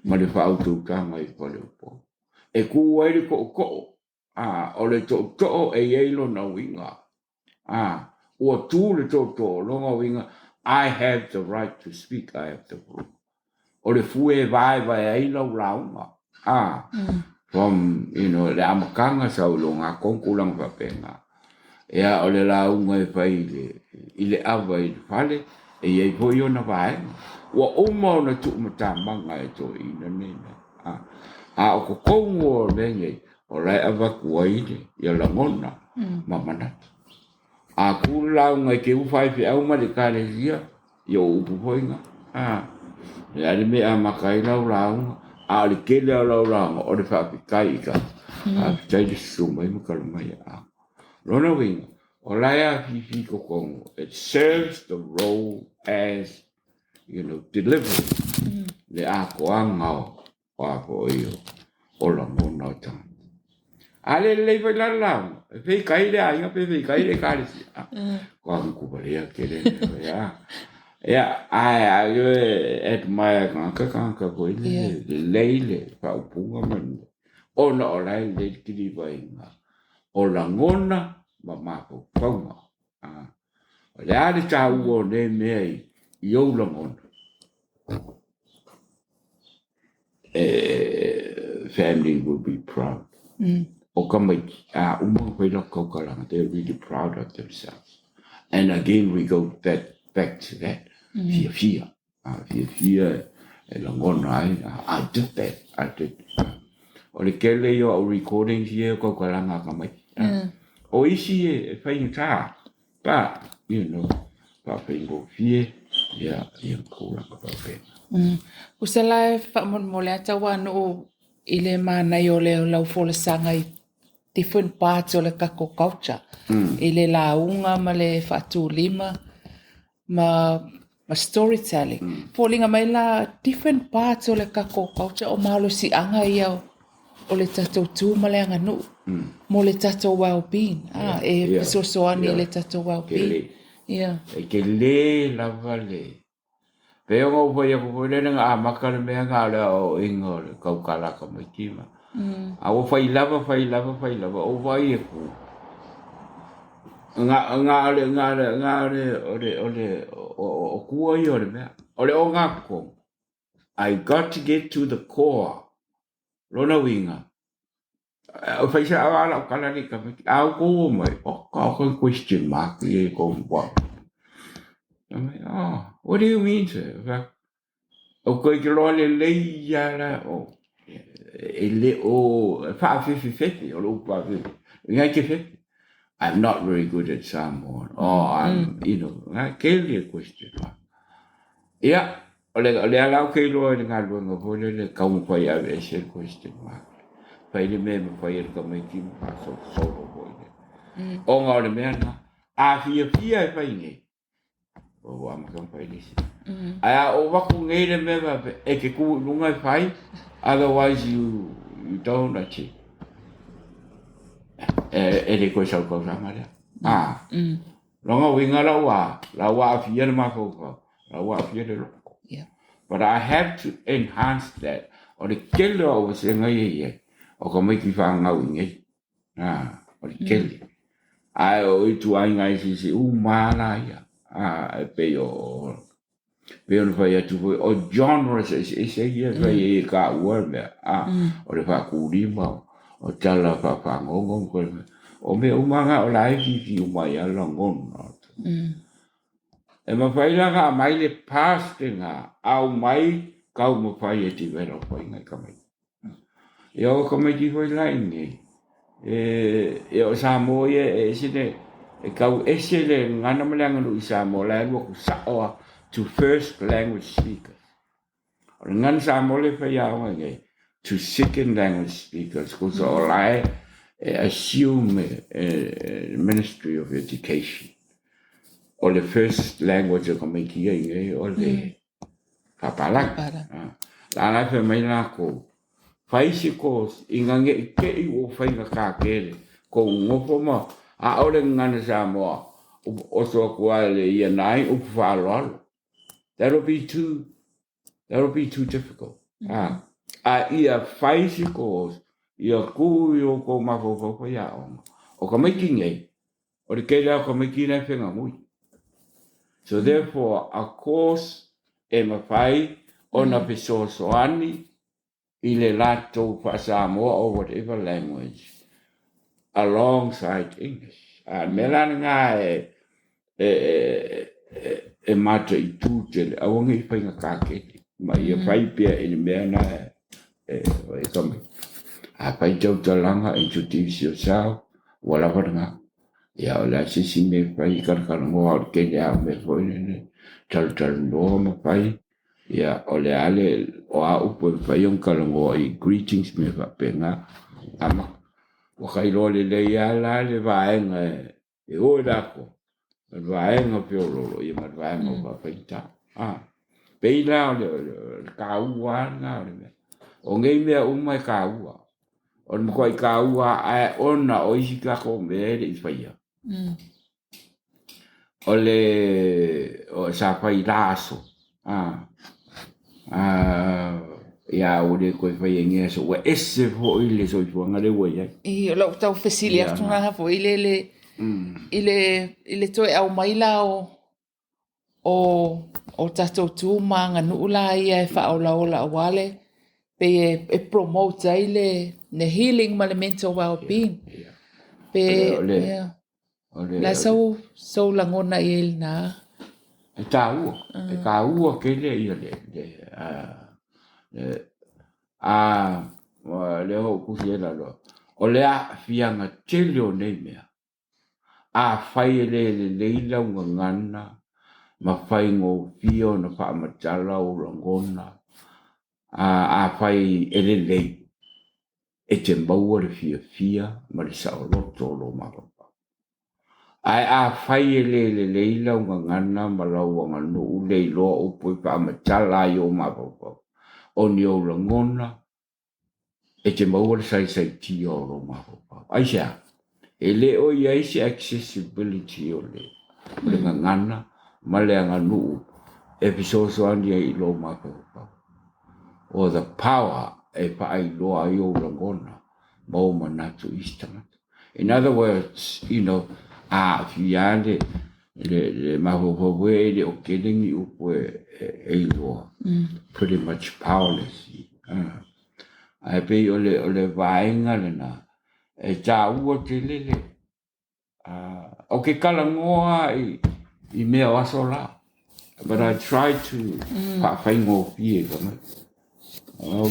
ma le faautautaga i Faleupolu. E kū ai le tootoo, ā, o le tootoo e i ai lona uiga, ā, ua tū le tootoo, lona uiga, I have the right to speak, I have the floor. O le fue e vaevae ai lau lauga, ā, from, you know, le amataga sau i lona tonu tulaga faapena. Ia, o le lauga e fai i le, i le ava i le fale, e i ai foi ona vaega. Ua uma ona tuumatamaga e toeaiina nei mea. A, a o totonu o mea nei, o la e avatu ai le, ia lagona ma manatu. A tu le lauga i te u faifeau ma le ekalesia, ia o upu foi na. A, o le a le mea e amata ai lau lauga, a o le tele lava o lau lauga, o le faafetai i tagata. Faafetai le susu mai ma tala mai. A, lona uiga, o la e afifi i totonu, it serves the role as, you know, delivery, le atoaga o, o a foi o. o lagona o tagata. A le lelei foi la le lauga, e feikai le aiga pe feikai le ekalesia. Ko aku kuvalea kele ne ia. Ia, ae ai e admire tagata tagata foi le lelei le faaupuga ma le ona o la e lelei le kilivaina o lagona ma mafaufauga. O le a le taua o nei mea i ou lagona? Family will be proud. O tamaiti, a uma ona fai latou tautalaga, they are really proud of themselves. And again we go back to that, fiafia. Fiafia e lagona ai, I did that, I did. O le tele ia o au recordings ia o tautalaga a tamaiti. O isi e faigata, but, you know, faafaigofie ia tulaga faapena. Tusa la e faamolemole atu tauanuu i le manaia o le lau folasaga i different parts o le tatou culture, i le lauga ma le faatulima ma ma storytelling. Foliga mai la different parts o le tatou culture o malosiaga ia o le tatou tu ma le aganuu mo le tatou well-being. E fesoasoani i le tatou well-being. Ia. E tele lava le pei ona ou fai atu foi lele na amata le mea na o le aoaoina o le tautala a tamaiti ma a ua fai lava fai lava fai lava ou vaai atu na na o le na o le na o le o le o le o tua ia o le mea o le ogatotonu I got to get to the core lona uiga o fai sao lava lau tala nei tamaiti a outou o mai oka oka question mark ia i kou wa oh what do you mean sir Ou te iloa lelei lava la e le o faafefefefe, o le upu faafefefe, ngai te fefe. I'm not very good at Samoan. Oh, I'm, you know, ngai tele le question mark. Ia, o le, o lea la ou te iloa i le galuega foi lele e taumafai e aveese le question mark. Fai le mea e mafai e le tamaiti ma faasolosolo foi lea. Ona o le mea lena, a fiafia e fai nei, Ua amata ona fai le isi. Ae a ou avatu nei le mea faapea e te tu i luga e fai, otherwise you, you don't achieve. E le toe sau tausaga lea. Ah. Lona uiga la ua, la ua aafia le mafaufau, la ua aafia le loto. But I have to enhance that. O le tele o au vasega ia e i ai, o tamaiti fanau i nei. A, o le tele. Ae o ituaiga eseese uma lava la ia. A, e pei o, pei ona fai atu foi, o genres eseese ia e fai ai e taua le mea. A, o le faatulima, o tala faafagogo, o mea uma lava na o la e fifi uma ai lava lagona. E mafai la ona aumai le past lena, aumai taumafai e develop ai nai tamaiti. Ia o tamaiti foi la i inei, e o Samoa ia e ese le, e tau ese le gagana ma le aganuu i Samoa, la e alu atu sao lava to first language speakers. O le gagana Samoa lea e fai aoga i inei, to second language speakers, kosa o la e assume e le Ministry of Education, o le first language o tamaiti ia i inei o le Papalagi. La la e fai mai lakou, fai se course ina ne i te i ua faigata tele kou nofo ma ʻaʻole gagana Samoa oso atu ai le ia nai upu faaaloalo. That'll be too, that'll be too difficult. A ia fai se course, ia kū i o kou mafaufau faiaoga. O tamaiti nei, O le tele lava o tamaiti la e fegamui. So therefore a course e mafai ona fesoasoani i le latou faa-Samoa or whatever language alongside English. A o le mea la lena e e mataitu tele, aua ne i faigata tele, ma ia fai pea i le mea lena e tamaiti. A fai tautalaga, introduce yourself, ua lava lena. Ia o le a se isi mea e fai, talatalanoa o le tele lava o mea foi lele, talatalanoa ma fai, ia o le a le, o a upu e mafai ona talanoa i greetings ma mea faapena. Amata. Ua ka iloa lelei lava la le vaega e o i le ato, ma le vaega feoloolo ia ma le vaega o faafaigata. Pei la o le taua lava lena o le mea. O nei mea uma e taua. O le matuai taua ae ona o isi tatou mea e le i faia. O le o, sa fai i la aso, a, a, ia ua le toe faia i nei aso, ua ese foi le soifuaga lea ua i ai. I, o lau tau fesili atu na foi le le i le i le toe aumai la o o o tatou tu ma aganuu la ia e faaolaola aua le pei e, e promote ai le le healing ma le mental well-being. Pe, O le, yeah. o le, Le a sou, sou lagona i ai i lena? E taua, e taua tele ia le, le, a, le, a, lea ua ou tusi ai lalo, o le aafiaga tele o nei mea, afai e le lelei lau gagana ma faigofie ona faamatala ou lagona, a, afai e lelei, e te maua le fiafia ma le saoloto o lou mafaufau. Ae afai e le lelei lau gagana ma lau aganuu le iloa upu e faamatala ai ou mafaufau, o ni ou lagona, e te maua le saisaitia o lou mafaufau. Aisea? E le o i ai se accessibility o le, o le gagana ma le aganuu e fesoasoani ai i lou mafaufau. Or the power e faailoa ai ou lagona ma ou manatu i isi tagata. In other words, you know, a aafia le, le, le mafaufau foi e le o tele ni upu e, e, e iloa. Pretty much powerless. Ae pei o le, o le vaega lena, e taua tele le, Ou te talanoa i, i mea o aso la. But I try to faafaigofie i tagata. O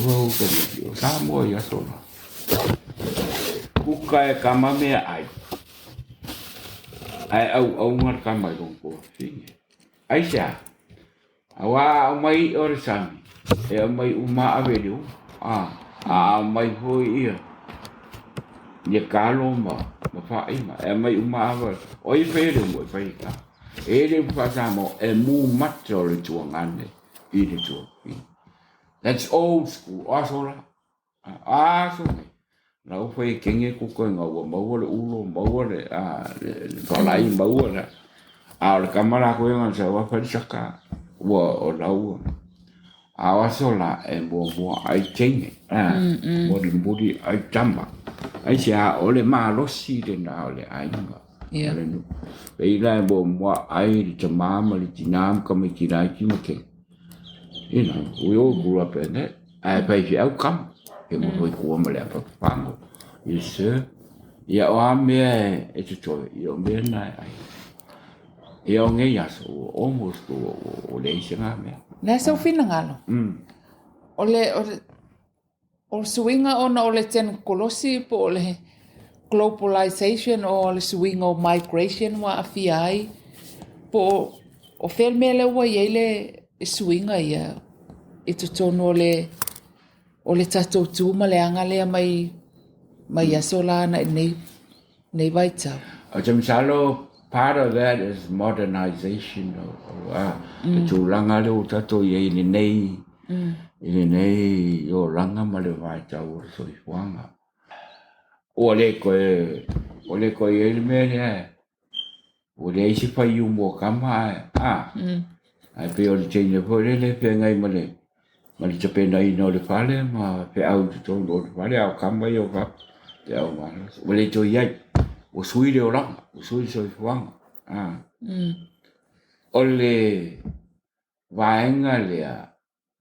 Samoa i aso la. Kuka e kama mea ai. Ae auauga le kama i lona tuafafine. Aisea? Aua a aumai i'a o le sami, e aumai uma lava ave i le ulu, a aumai foi ia ia talo ma ma faaiga, e aumai uma lava ave. O ai e faia le umu? E fai e tama. E i ai le upu faa-Samoa, e mu mata o le tuagane i le tuafafine. That's old school, o aso la. A aso nei, la ua fai e kenge kuka ina ua maua le ulo, maua le, a, le, le palai, maua le, a o le kama lākou ia na sau a fai le saka, ua o la ua. A o aso la e muamua ai teine, a, mulimuli ai tama. Aisea, o le malosi lena o le aiga. Yeah. O le nuu. Pei la e muamua ai le tamā ma le tinā ma tamaiti laiti ma teine. You know, we all grew up in that. Ae faifeau kama. Ke mo foi kua ma le apa papango. Yes, sir. Ia o a mea e totoe, ia o mea na e ai. Ia o nei aso, ua almost ua, ua, ua leai se ngā mea. Le a sou finagalo? O le, o le, O le suiga ona o le tenikolosi po o le globalization o le suiga o migration ua aafia ai po o fea le mea lea ua i ai le suiga ia i totonu o le o le tatou tu ma le aga lea mai mai aso la agai i lenei vaitau. Ou te masalo part of that is modernization o a le tulaga lea ua tatou i ai i lenei i lenei olaga ma le vaitau o le soifuaga. Ua le toe ua le toe i ai le mea lea ua leai se faiumu o tama ae a ae pei o le teine foi lele e feagai ma le ma le tapenaina o le fale ma feau i totonu o le fale a o tama ia o fafo feau malosi. Ua le toe i ai, ua sui le olaga, ua sui le soifuaga. A. O le vaega lea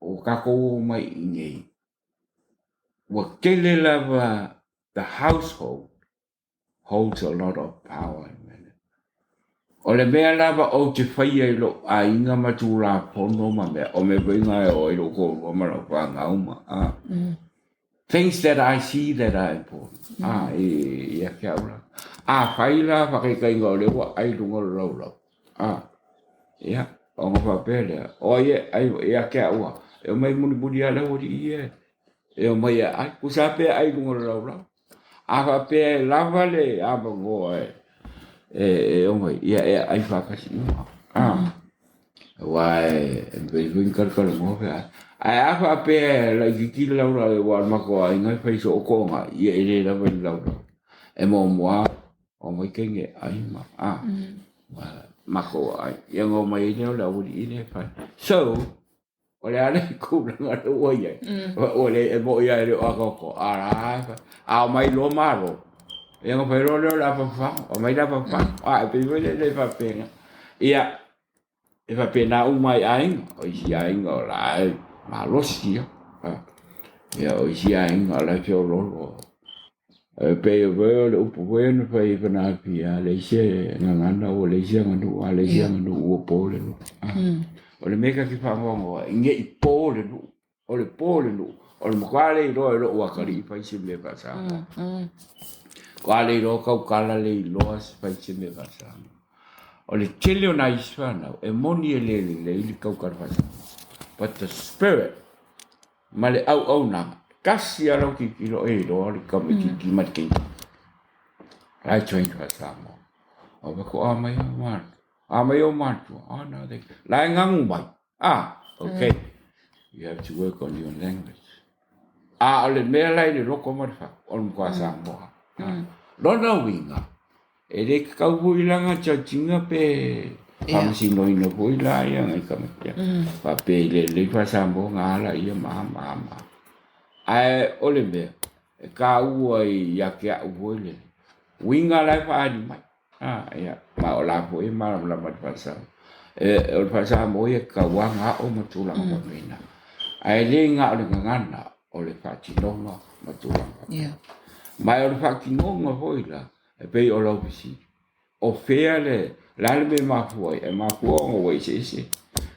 ua tatou omai i inei, ua tele lava the household holds a lot of power in many. O le mea lava ou te faia i lou aiga ma Tulafono ma mea, o mea foi na e oo ai lou toalua ma lau fanau ma, a. Things that I see that are important, a, ia te au lava. Afai la faataitaiga o lea ua ai i luga o le laulau, a, ia, ona faapea lea, o ai e ai ia te au lava, e omai mulimuli lava le aualii ia e omai e ai. Tusa lava pe ai i luga o le laulau. A faapea e lava le avanoa e, e, e omai, ia e aai faatasi uma. A. Aua e mafai foi ona talatalanoa pe a. Ae a faapea e laitiiti le laulau aua o le matou aiga e fai soo toga, ia e le lava i le laulau. E muamua omai teine e ai ma matou aiga, ia ona omai ai lea o le aualii lea e fai. So, o le a le tulaga lea ua i ai? Ua le, e moni lava e le o atoatoa, a o la e fai. A omai loa malo, ia ona fai loa lea o le apa fafaga, omai le apa fafaga. A, e pei foi lele e faapena. Ia, e faapena uma lava i aiga, o isi aiga o la e malosi lava. Ia, o isi aiga o la e feoloolo. E pei foi o le upu foi na fai i Fanafia, a leai se gagana ua leai se aganuu, a leai se aganuu ua po le nuu. O le mea ta te faanoanoa ai, ne i po le nuu. O le po le nuu, o le matua le iloa e lou atalii fai se mea faa-Samoa. Matua le iloa tautala, le iloa fai se mea faa-Samoa. O le tele o nai isi fanau, e moni e le lelei le tautala faa-Samoa, but the spirit ma le auaunaga, tasi lava lau tilotilo e iloa le tamaitiiti ma le keiki. La e train faa-Samoa. O faatoa mai o matua, a mai o matua, oh no, they, la e gagu mai. Ah, okay. You have to work on your language. A o le mea la i le loko ma le fatu, o le matua Samoa. Lona uiga, e le tatau foi la ona judge ina pe faamasinoina foi la ia nai tamaiti faapea e le lelei faa-Samoa na ala ia ma a ma a ma a. Ae o le mea, e taua ia te au foi le uiga la e faaali mai. A, ia, ma o la foi e malamalama i le faa-Samoa. O le faa-Samoa ia e tatau lava ona ao ma tulaga faapena. Ae le na o le gagana, o le faatinoga ma tulaga faapena. Ma o le faatinoga foi la, e pei o lau fesili, o fea le, le a le mea e mafua ai? E mafua ona ua eseese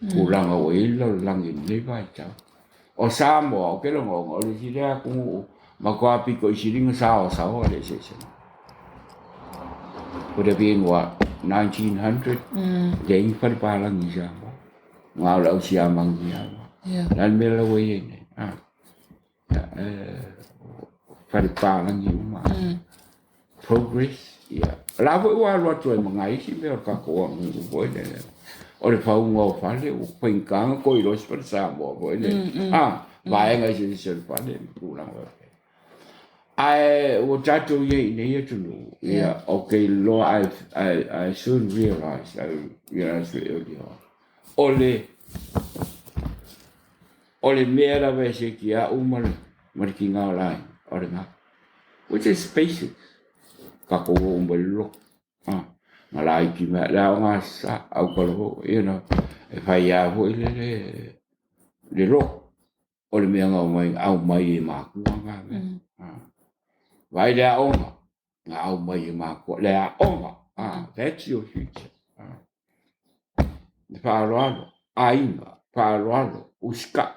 tulaga ua i ai le lalolagi i lenei vaitau. O Samoa, ou te lagona, o le isi lea atunuu matua pito i sili ona saoasaoa le eseesega. Would have been what, 1900? Leai ni fale palagi i Samoa. Na o le au siamagi lava. O le a le mea la ua i ai nei? Fale palagi uma. Progress, ia. O la foi ua alu atu ai ma nai isi mea o le tatou atunuu foi lele. O le fauga o fale, ua faigata ona toe iloa se fale Samoa foi lele. A, vaega eseese o le fale ma tulaga faapea. Ae ua tatou i ai i nei atunuu, ia, ou te iloa, I soon realized, I realized early on, o le O le mea lava e seki au ma le, ma le kiga o laina, o lena. Which is basic. Tatou oo mai le lotu. Ah, ma laiti mai, le aoga sa, au kala you know, e fai a foi le, le, le lotu. O le mea na aumai, aumai e matua ngā mea. Ah. Vai le aoga, na aumai e matua, le aoga. Ah, that's your future. Ah. Le faaaloalo, aiga, faaaloalo, usikai.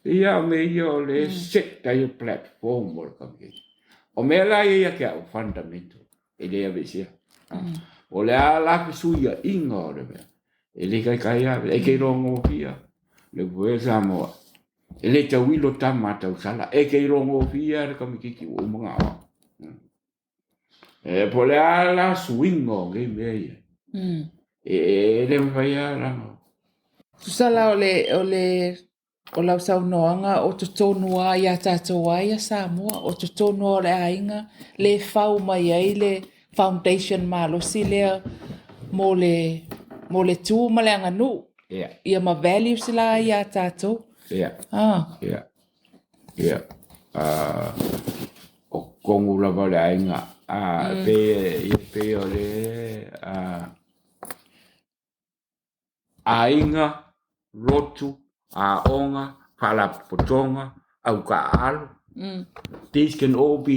Ia o mea ia o le set ai le platform o le kamupani. O mea la ia ia te au, fundamental, e le aveesea. O le a la fesuiaiga o le mea, e le taitai lava, e te iloa gofie le upu foi a Samoa, e le tauilo tama a tausala, e te iloa gofie lava le tamaitiiti ua uma ona aoao. E po o le a la suiga o nei mea ia. E le mafai lava la. Tusa la o le, o le, o lau saunoaga o totonu lava ia tatou lava ia Samoa, o totonu lava o le aiga le fau mai ai le foundation malosi lea mo le, mo le tu ma le aganuu. Yeah. Ia ma values la ia tatou. Yeah. Ah. Yeah. Ia, o totonu lava o le aiga, e pei o le aiga, lotu, aoga, faalapotopotoga, autaaalo. These can all be,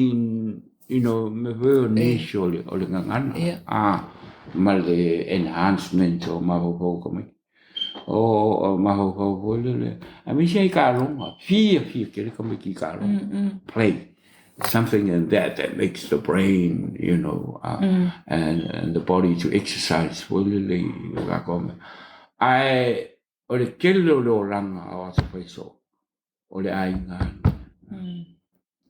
you know, mea foi o niche o le gagana, ma le enhancement o mafaufau o tamaiti. O mafaufau foi lele, aemaise ai taaloga, fiafia tele tamaiti i taaloga, play, something in that that makes the brain, you know, and the body to exercise foi lele i o latou mea. Ae o le tele o le olaga o aso fai soo, o le aiga.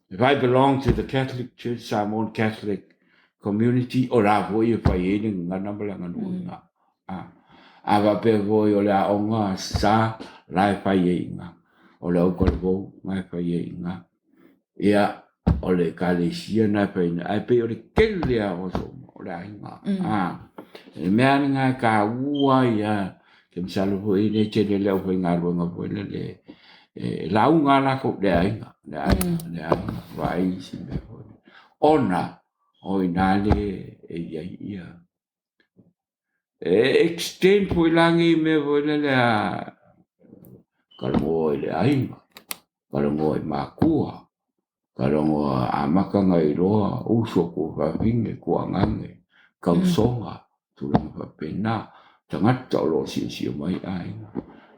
If I belong to the Catholic Church, Samoan Catholic community, o la foi e fai ai le gagana ma le aganuu i ina. A faapea foi o le aoga sa la e fai ai i ina. O le autalavou na e fai ai i ina. Ia, o le ekalesia na e fai ai i ina. Ae pei o le tele lava o aso uma o le aiga. O le mea lava lena e taua ai lava, ou te masalo foi e le tele le aufaigaluega foi lele e lauga lava latou, le aiga, le aiga, le aiga, vaai isi mea foi lele. Ona o i ina lea e i ai ia E extend foi la nei mea foi lele a talanoa i le aiga, talanoa i matua, talanoa amata ona iloa uso, tuafafine, tuagane, tausoga, tulaga faapena, tagata o lo o siosio mai aiga,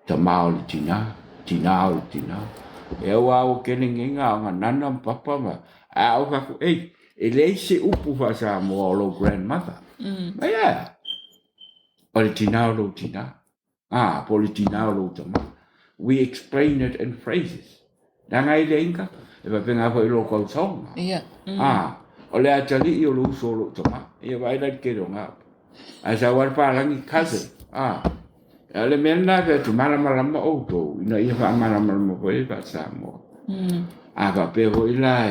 tama o le tina, tina o le tina. Aua ua tele nei na o nana ma papa ma, ae a ou fai atu, ei, E leai se upu faa-Samoa o lou grandmother. Mai ae? O le tina o lou tina. Ah, po o le tina o lou tama. We explain it in phrases. Leaga e leai ni tatou. E faapena foi i lou tausoga. Ah, o le atalii o le uso o lou tama. Ia vaai la i le tele o na upu. Ae sau lava le palagi cousin. Ah, o le mea lena e fai atu, malamalama outou ina ia faamalamalama foi le faa-Samoa. A faapea foi la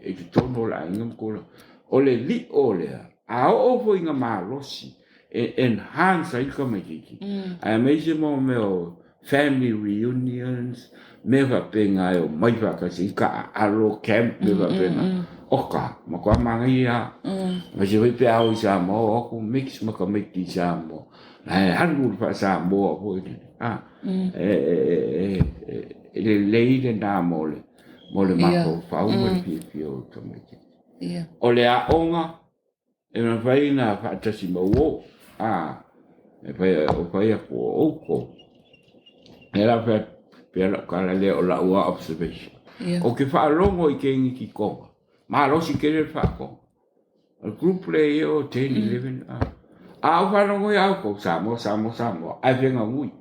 i totonu o le aiga ma tulaga, o le lio lea, a oo foi ina malosi e enhance ai le tamaitiiti, aemaise mo mea o family reunions, mea faapena e omai faatasi ai taaalo, camp, mea faapena. Oka, matua manaia lava. Aemaise foi pe a o i Samoa, o atu mix ma tamaiti i Samoa, la e alu le faa-Samoa foi lele, a, e lelei lena mo le mo le mafaufau ma le fiafia o tamaiti. O le aoga E mafai ona faatasi ma uo, a, e fai, o fai atu o outou. E la fai atu, pea lau tala lea o lau lava observation. Ou te faalogo i teiniti Tonga, malosi tele le faa-Tonga. O le group lea e i ai o 10, 11, a. A ou faalogo ia outou, Samoa, Samoa, Samoa, ae feganui,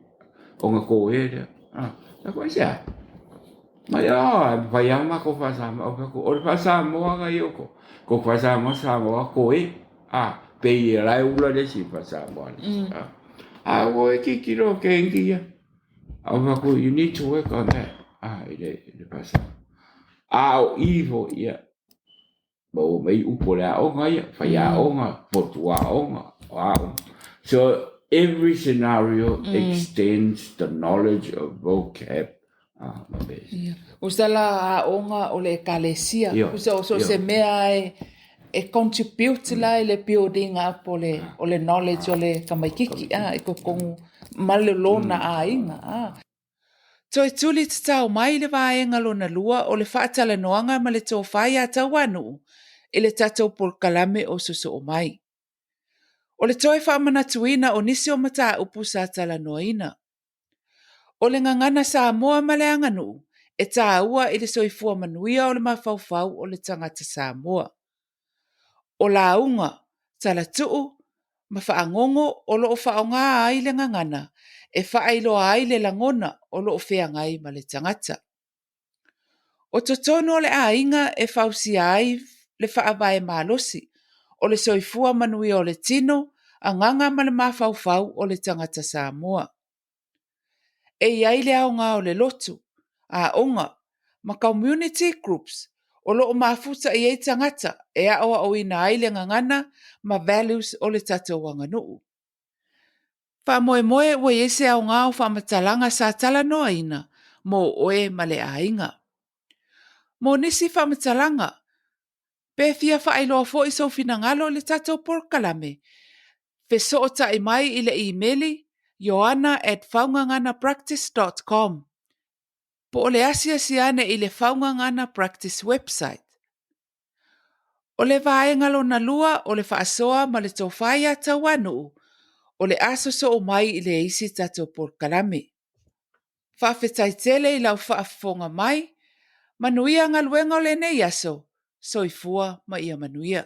ona toea lea. A, fai atu, aisea? Mai a, e mafai lava ona matou faa-Samoa. Ou fai atu, o le faa-Samoa na i outou. Kou faa-Samoa, Samoa, koe. A, pei e la e ula le isi faa-Samoa le isi. A, a ua e tilotilo ke ingi ia. A ou fai atu, you need to work on that. A, i le, i le faa-Samoa. A o i foi, ia, maua mai upu o le aoga ia, faiaoga, potu aoga, o aoga. So every scenario extends the knowledge of vocab ah, ma mea isi. Ia. Usa la aoga o le ekalesia. Usa o so se mea e e contribute la i le building up o le o le knowledge o le tamaititi a i totonu ma le lona aiga a. Toe tuli tatao mai le vaega lona lua o le faatalanoaga ma le tofa ia Tauanuu i le tatou polokalame o Sosoo Mai. O le toe faamanatuina o nisi o mataupu sa talanoaina. O le gagana Samoa ma le aganuu e taua i le soifua manuia o le mafaufau o le tagata Samoa. O lauga, talatuu ma fagogo o lo o faaaoga ai le gagana e faailoa ai le lagona o lo o feagai ma le tagata. O totonu o le aiga e fausia ai le faavae malosi o le soifua manuia o le tino, agaga ma le mafaufau o le tagata Samoa. E i ai le aoga o le lotu, aoga, ma community groups o lo o mafuta i ai tagata e aoaoina ai le gagana ma values o le tatou aganuu. Faamoemoe ua i ai se aoga o faamatalaga sa talanoaina mo oe ma le aiga. Mo nisi faamatalaga, Pe fia faailoa foi sou finagalo i le tatou polokalame, fesootai mai i le imeli ioana@faugaganapractice dot com po o le asiasi ane i le Faugagana Practice website. O le vaega lona lua o le faasoa ma le tofa ia Tauanuu, o le a sosoo mai i le isi tatou polokalame. Faafetai tele i lau faafofoga mai. Manuia galuega o lenei aso. Soifua ma ia manuia.